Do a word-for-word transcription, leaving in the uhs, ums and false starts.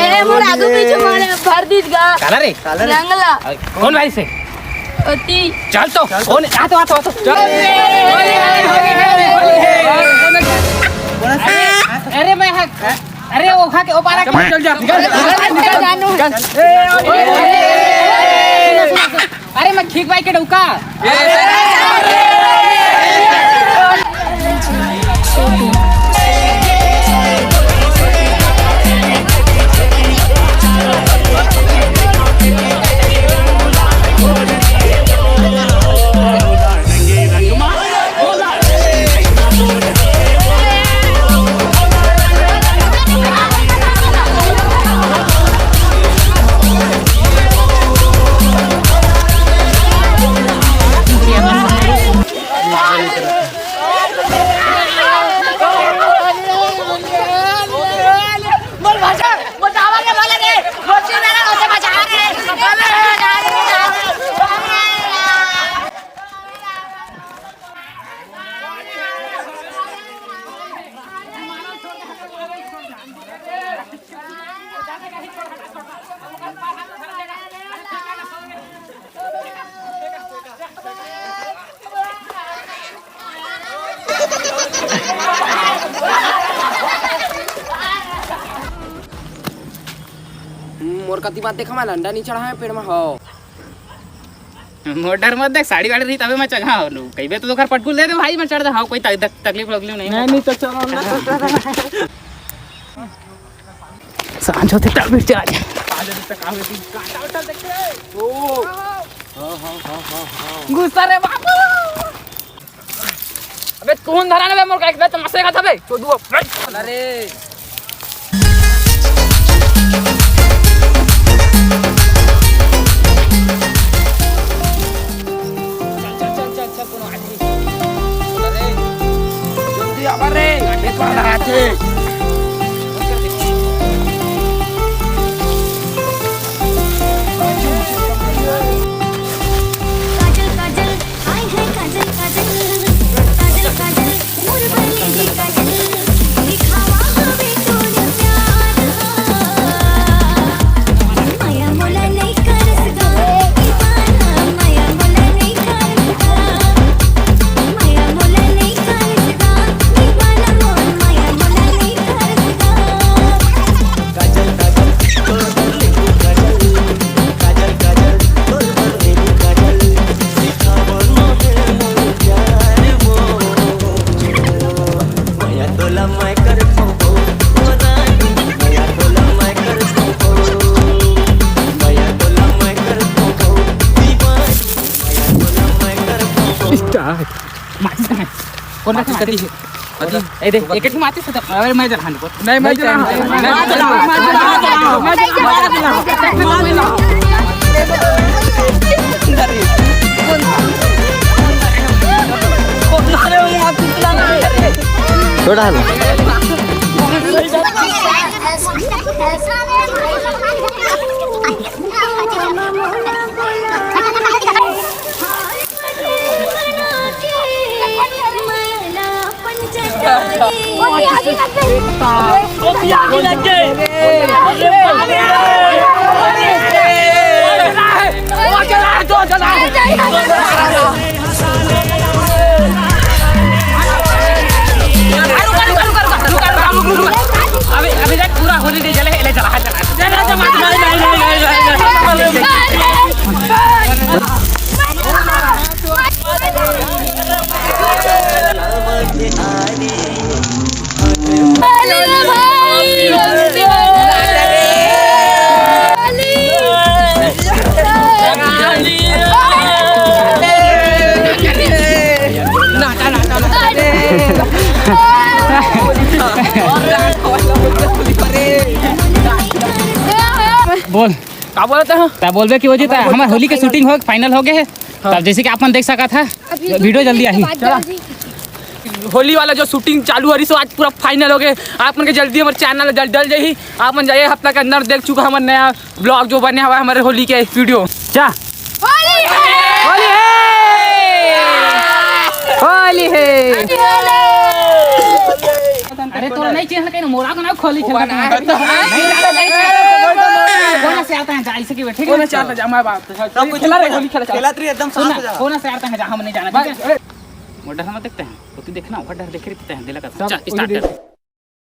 ए, मोर आगू पीछू मारे भर दीस गा। काला रे? काला रे? रंगला। कौन भाई से? ओती। चल तो। कौन? आ तो, आ तो, आ तो। चल। अरे मैं हक। अरे वो खा के, वो पारा के। चल, चल, चल। निकल, निकल, निकल। जानू। अरे मैं खीक भाई के डौका। मोर कति बात देखा, मैं लंडा नहीं चढ़ा है पेड़ में हो। मोर डर मत देख, साड़ी वाड़ी रही तबे मैं चढ़ा हो। कहिबे तो ओकर पटकुल दे दे भाई, मैं चढ़ दे। हाँ, कोई तक-, तक-, तकलीफ वकलीफ नहीं। नहीं, नहीं, तो चलो, अंदर तो चलो। सांझ होते तब भी चढ़। गुस्सा रे बाबू। अबे कौन धरा ना बे मोर का, एक तमाशे का था बे। तो दू। अरे। चल, चल, चल, चल, चल, कोनो आदमी। अरे, जल्दी आवा रे, काटे तो वाला आथे। कौन रखे माचिस? ए दे, एक ही माचिस है तो, अरे मैं जला नहीं। नहीं, मैं जला, मैं जला, मैं जला। छोटा है ना। अभी, अभी देख, पूरा होली नहीं जले, ले चला, चला। बोल। का बोलत हे? ता बोलबे कि वो जी, ता हमर होली के शूटिंग हो, फाइनल हो गए हे। हाँ। तब जैसे कि आप मन देख सकत हे, वीडियो जल्दी आही। होली वाला जो शूटिंग चालू हो रही, सो आज पूरा फाइनल हो गए। आप मन के जल्दी हमर चैनल डल, डल जाही। आप मन जाइए, हफ्ता के अंदर देख चुका हमर नया ब्लॉग जो बने हुआ है हमर होली के वीडियो। चा। होली है। होली है। होली है। अरे तोरा नहीं चिन्हल कहीं, मोला को ना खोली खेल। कोना से आता है, जा, ऐसे की बैठे। कोना से आता है, जा, मैं बात। सब कुछ खेला रे, होली खेला, चल। खेला तेरी एकदम सुन ना, शांत हो जा। कोना से आता है, जा, हम नहीं जाना, ठीक है? मोर डहर मत देखते हैं, तो तू देखना, ओकर डहर देखे रहते हैं, दिला का। चल, start कर।